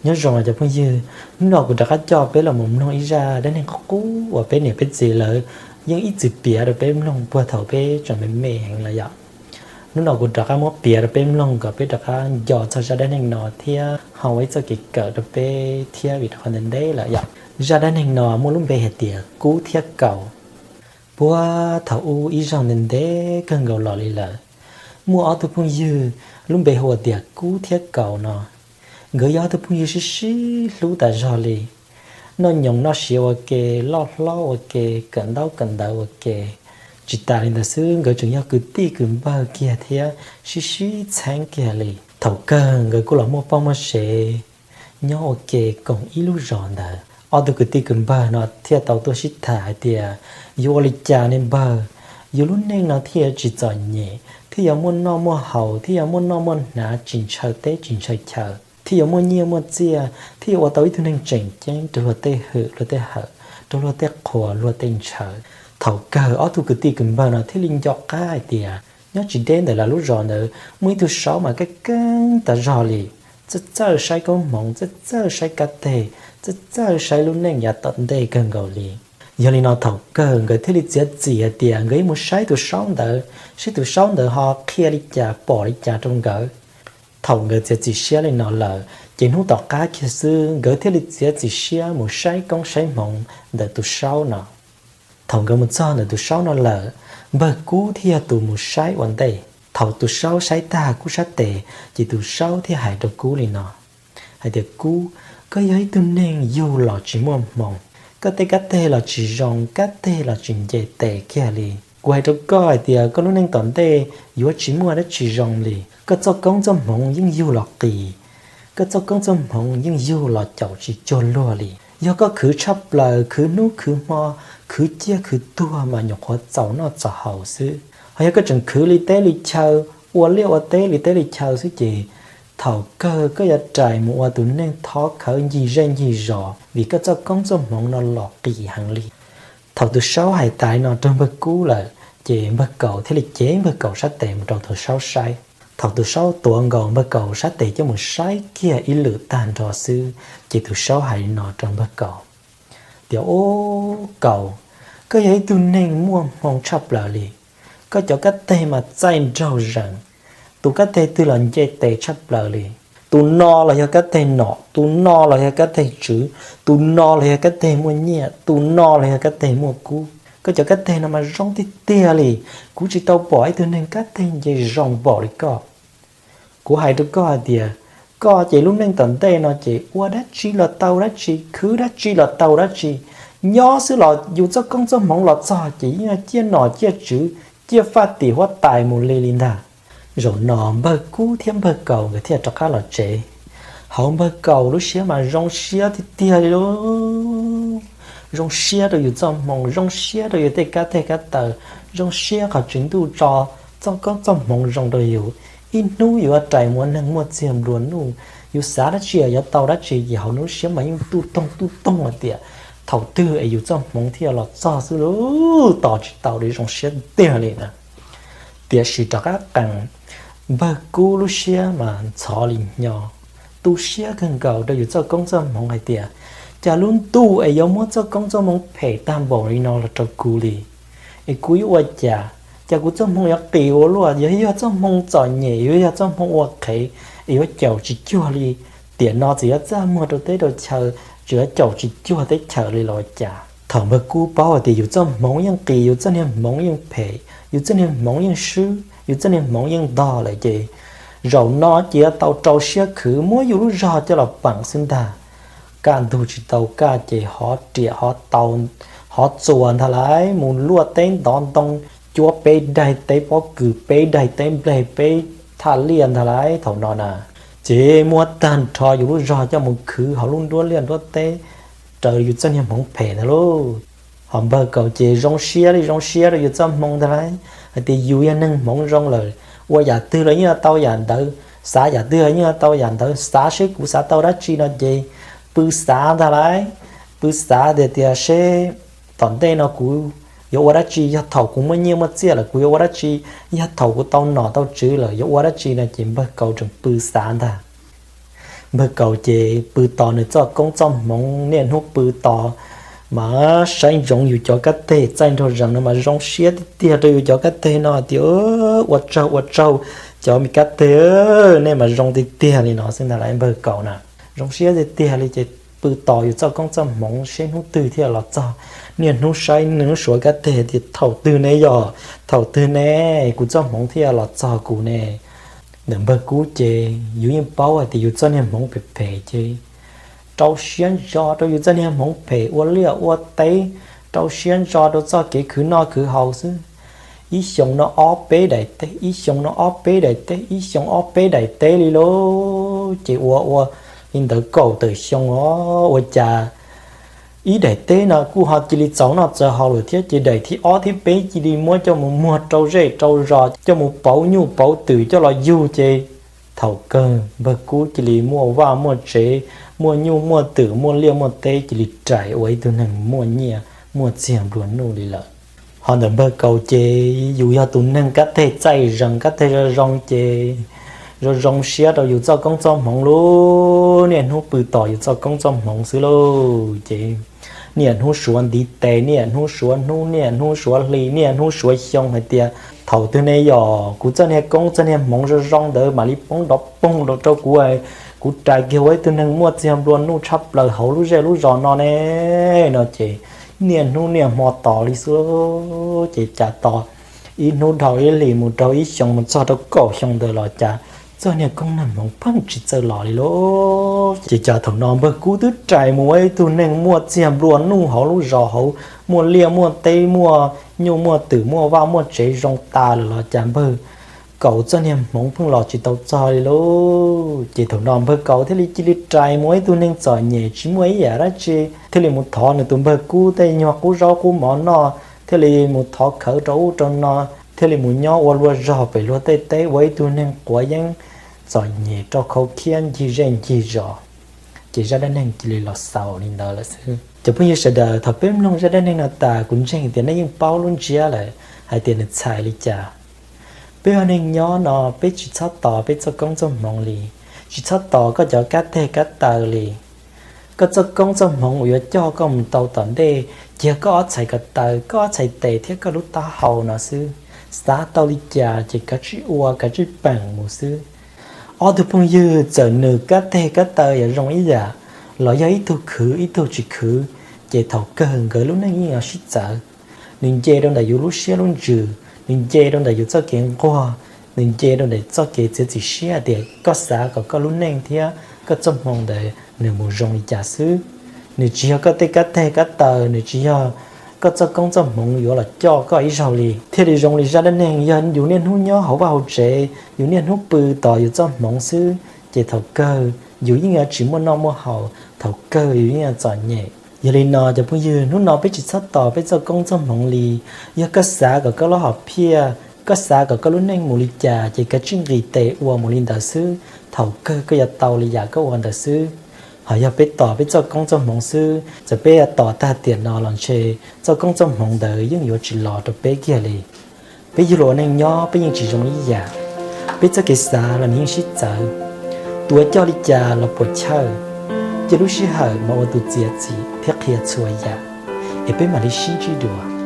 Nyob zoo cov phooj ywg, hnub no kuv rov qab coj peb los mus mloog ib zaj dab neeg qub qub uas peb niam peb txiv lawv yeej ib txwm piav rau peb mloog puag thaum peb tseem me me heev lawm yom. Hnub no kuv rov qab muab piav rau peb mloog kom peb rov qab nco txog zaj dab neeg no thiab ho ua ib txoj kev kawm rau peb thiab vim rau qhov ntev ntev lawm yom. Zaj dab neeg no muaj lub npe hais tias Kub thiab Kaus. Puag thaum ub ib zaug ntev ntev kawg nkaus los li lawm, muaj ob tug phooj ywg lub npe hu ua tias Kub thiab Kaus no. Nkawd yog ob tug phooj ywg sib sib hlub tas zog li, noj nyoos noj siav ua ke, loj hlob ua ke, kawm ntaub kawm ntawv ua ke. Tsis tas li ntawd xwb, nkawd tseem yog kwv tij kwv npawg kiag thiab sib sib txheeb kiag li. Thaum kawg nkawd kuj los muaj poj muaj sev nyob ua ke koom ib lub zos ntawd. Ob tug kwv tij kwv npawg no thiaj tau tuaj sib tham hais tias, yuav ua li cas ne npawg, yus lub neej no thiaj yuav tsis txom nyem, thiaj yuav muaj noj muaj haus, thiaj yuav muaj noj muaj hnav tsis ntshaw teb tsis ntshaw chaw, thiaj yuav muaj nyiaj muaj txiaj, thiaj yuav ua tau ib tug neeg tseem ceeb rau luag tej hwm luag tej hawm, rau luag tej qhuas luag tej ntshaw. Thaum kawg ob tug kwv tij kwv npawg no thiaj li nco qab hais tias nyob tsis deb ntawm lawv lub zos ntawd muaj ib tug saub mas kaj keeb tas zog li, txawj txawj saib koob hmoov, txawj txawj saib kab teg, txawj txawj saib lub neej yav tom ntej kawg nkaus li. Yog li no thaum kawg nkawd thiaj li txiav txim hais tias nkawd yuav mus saib tus saub ntawd, saib tus saub ntawd ho qhia li cas pom li cas rau nkawd. Thaum nkawd txiav txim siab li no lawm ces hnub tom qab kiag xwb nkawd thiaj li txiav txim siab mus saib koob saib hmoov ntawm tus saub no. Thaum nkawd mus txog ntawm tus saub no lawm, npawg Kub thiaj yog tus mus saib ua ntej. Thaum tus saub saib tag Kub sab tes, ces tus saub thiaj hais rau Kub li no, hais tias, Kub, koj yog ib tug neeg yug los tsis muaj hmoo, koj tej kab teg los tsis zoo, kab teg los tsis nce tes kiag li. Kuv hais rau koj hais tias koj lub neej tom ntej yuav tsis muaj dab tsi zoo li. Koj txoj koob txoj hmoov yeej yug los qis, koj txoj koob txoj hmoov yeej yug los caum tsis cuag luag li. Yog koj khwv tshaj plaws, khwv hnub khwv hmo, khwv ciaj khwv tuag mas nyuam qhuav txaus noj txaus haus xwb. Ho yog koj tseem khwv li teb li chaw, ua liaj ua teb li teb li chaw xwb ces thaum kawg koj yuav rais mus ua tus neeg thov khawv ncig zej ncig zos vim koj txoj koob txoj hmoov no los qis heev li. Thaum tus saub hais tas li no rau npawg Kub lawm, ces npawg Kaus thiaj li cev npawg Kaus sab tes mus rau tus saub saib. Thaum tus saub tuav nkaus npawg Kaus sab tes coj mus saib kiag ib lwm tag nrho xwb, ces tus saub hais li no rau npawg Kaus tias, Ub, Kaus, koj yog ib tug neeg muaj hmoo tshaj plaws li. Koj cov kab teg mas txaij nraug zees, tus kab teg twg los nce tes tshaj plaws li. Tus no los yog kab teg nom, tus no los yog kab teg tswv, tus no los yog kab teg muaj nyiaj, tus no los yog kab teg muaj kub. Koj cov kab teg no mas zoo tiag tiag li. Kuv tsis tau pom ib tug neeg kab teg nce zoo npaum li koj. Kuv hais rau koj hais tias, koj ces lub neej tom ntej no ces ua dab tsi los tau dab tsi, khwv dab tsi los tau dab tsi, nyob xwb los yus txoj koob txoj hmoov los txog ces yeej ciaj nom ciaj tswv, ciaj faj tim huab tais mus li li ntag. Zaum no npawg Kub thiab npawg Kaus nkawd thiaj rov qab los tsev. Hauv npawg Kaus lub siab mas zoo siab tiag tiag li lauj. Zoo siab rau yus txoj hmoo, zoo siab rau yus tej kab teg kab taw, zoo siab qhov Tswv Ntuj tso txoj koob txoj hmoov zoo rau yus. Ib hnub yus yuav rais mus ua neeg muaj txiag nplua nuj, yus xav dab tsi yuav tau dab tsi ces hauv nws lub siab mas yeej tuj toog tuj toog hais tias thaum twg es yus txoj hmoov thiaj los txog xwb lauj, tos tsis tau li, zoo siab tiag li na. Tiam sis rov qab qees, npawg Kub lub siab mas ntxhov li hnyo, tu siab kawg nkaus rau yus txoj koob txoj hmoov hais tias, cas lub ntuj es yuav muab txoj koob txoj hmoov phem tag npaum li no los rau kuv li, es kuv yuav ua cas? Cas kuv txoj hmoo yuav qis ua luaj, yuav yog txoj hmoo txom nyem, yuav yog txoj hmoo ua qhev, es yuav caum tsis cuag li. Tiam no txawm yuav txaj muag rau teb rau chaw, tseem yuav caum tsis cuag teb chaws li los cas? Thaum npawg Kub paub hais tias yus txoj hmoov yeej qis, yus txoj niag hmoov yeej phem, yus txoj niag hmoov yeej swb, yus txoj niag hmoov yeej ntog lawm ces zaum no ces yuav tau rau siab khwv muab yus lub zog coj los peem xwb ntag. Kaj ntug tsis tau kaj ces hov riam hov tau, hov txuas ntag lauj, mus luaj teb ntov ntoo, cuab peb daig teb pob kws, peb daig teb nplej, peb thaj liaj ntag lauj thaum no na. Ces muab tag nrho yus lub zog coj mus khwv hauv lub nruab liaj nruab teb raws yus txoj niag hmoov phem ntag lauj. Hos npawg Kaus ces zoo siab li zoo siab rau yus txoj hmoo ntag lauj, hais tias yus yog neeg hmoov zoo lawm, ua yam twg los yeej yuav tau yam ntawd, xav yam twg los yeej yuav tau yam ntawd, xav seb kuv xav tau dab tsi no ces pw xav ntag lauj. Pw xav tias tias seb tom ntej no kuv yuav ua dab tsi, yog thaum kuv muaj nyiaj muaj txiaj lawm kuv yuav ua dab tsi, yog thaum kuv tau nom tau tswv lawm yuav ua dab tsi no ces npawg Kaus tseem pw xav ntag. Npawg Kaus ces pw tos nws txoj koob txoj hmoov niaj hnub pw tos, mas saib ntsoov yus cov kab teg txaij nraug zees no mas zoo siab tiag tiag rau yus cov kab teg no tias, ua tsaug ua tsaug cov me kab teg, nej mas zoo tiag tiag li no xwb ntag lauj npawg Kaus na. Zoo siab tiag tiag li ces pw tos yus txoj koob txoj hmoov seb hnub twg thiaj los txog. Niaj hnub saib niaj hnub suav kab teg tias thaum twg ne yog, thaum twg ne kuv txoj hmoov thiaj los txog kuv ne. Ntawm npawg Kub ces yus yeej paub hais tias yus txoj niag hmoov phem phem ces rau siab ntso rau yus txoj niag hmoov phem ua liaj ua teb, rau siab ntso rau txoj kev khwv noj khwv haus xwb. Ib xyoos no ob peb daim teb, ib xyoos no ob peb daim teb, ib xyoos ob peb daim teb li lauj. Ces ua ua li ntawd kaum tawm xyoo os, ua cas ib daim teb no kuj ho cia li txaus noj txaus haus lawm thiab, ces daim thib ob thib peb cia li muab coj mus muag rau zej rau zos, coj mus pauv nyuj pauv twm coj los yug, ces thaum kawg npawg Kub cia li muaj vaj muaj tsev, muaj nyuj muaj twm, muaj liaj muaj teb, cia li rais ua ib tug neeg muaj nyiaj muaj txiag nplua nuj li lawm. Ho ntawm npawg Kaus ces yus yog tus neeg kab teg txaij zees kab teg zoo zoo ces zoo zoo siab rau yus txoj koob txoj hmoov lauj, niaj hnub pw tos yus txoj koob txoj hmoov xwb lauj. Ces niaj hnub suav ntiv tes, niaj hnub suav hnub, niaj hnub suav hli, niaj hnub suav xyoo hais tias thaum twg ne yog kuv txoj niag koob txoj niag hmoov zoo zoo ntawd mam li poob nrov poog rau kuv, kuv rais kiag ua ib tug neeg muaj txiag nplua nuj tshaj plaws hauv lub zej lub zos no ne, no ces niaj hnub niaj hmo tos li xwb. Ces cas tos ib hnub dhau ib hlis mus rau ib xyoos mus txog rau kaum xyoo ntawd los cas txoj niag koob niag hmoov pheej tsis txawj los li lauj. Ces cas thaum no npawg Kub twb rais mus ua ib tug neeg muaj txiag nplua nuj hauv lub zos hauv, muaj liaj muaj teb, muaj nyuj muaj twm, muaj vaj muaj tsev zoo tas lawm los cas npawg Kaus txoj niag hmoov pheej los tsis tau txog li lauj. Ces thaum no npawg Kaus thiaj li cia li rais mus ua ib tug neeg txom nyem tsis muaj ib yam dab tsi, thiaj li mus thov nws tus npawg Kub tej nyuag qub zaub qub mov noj, thiaj li mus thov khawv rau ub rau no, thiaj li mus nyob ua luag zog pem luag tej teb ua ib tug neeg quav yeeb txom nyem rau khau khiab ncig zej ncig zos. Ces zaj dab neeg cia li los xaus li ntawd lawm xwb. Cov phooj ywg sawv daws, thaum peb mloog zaj dab neeg no tas kuv ntseeg tias nej yeej paub lub ntsiab lawm hais tias nws txhais li cas. Peb ua neeg nyob no peb tsis txhob tos peb txoj koob txoj hmoov li, tsis txhob tos koj cov kab teg kab taw li. Koj txoj koob txoj hmoov uas yuav coj koj mus tau tom ntej ces yog koj ob txhais ko taw, koj ob txhais tes thiab koj lub taub hau no xwb. Xav tau li cas ces kav tsij ua, kav tsij peem mus xwb. Ob tug phooj ywg txawm nws kab teg kab taw yuav zoo ib yam, los yog ib tug khwv ib tug tsis khwv, ces thaum kawg nkawd lub neej yeej yuav sib txawv. Nws nce rau ntawm yus lub siab lub ntsws, nws nce rau ntawm yus txoj kev nquag, nws nce rau ntawm txoj kev txiav txim siab tias koj xav kom koj lub neej thiab koj txoj hmoo ntawd nws mus zoo li cas xwb. Nws tsis yog koj tej kab teg kab taw, nws tsis yog koj txoj koob txoj hmoov yuav los coj koj ib zaug li. Thiaj li zoo li zaj dab neeg, yog yus niaj hnub nyob hauv vaj hauv tsev, yus niaj hnub pw tos yus txoj hmoov xwb, ces thaum kawg yus yeej yuav tsis muaj noj muaj haus, thaum kawg yus yeej yuav txom nyem. Yog li no cov phooj ywg, hnub no peb tsis txhob tos peb txoj koob txoj hmoov li. Yog koj xav kom koj lub hom phiaj, koj xav kom koj lub neej mus li cas ces kav tsij nqis tes ua mus li ntawd xwb, thaum kawg koj yuav tau li yam koj ua ntawd xwb. Ho yog peb tos peb txoj koob txoj hmoov xwb, txawm peb yuav tos tag tiam no los ntshe txoj koob txoj hmoov ntawd yeej yuav tsis los rau peb kiag li. Peb yug los ua neej nyob peb yeej tsis zoo ib yam, peb txoj kev xav los nws yeej sib txawv. Tus ua coj li cas los puas chawj, cia lub sij hawm mas ua tus txiav txim thiab qhia txhua yam, es peb mam li sib ntsib dua.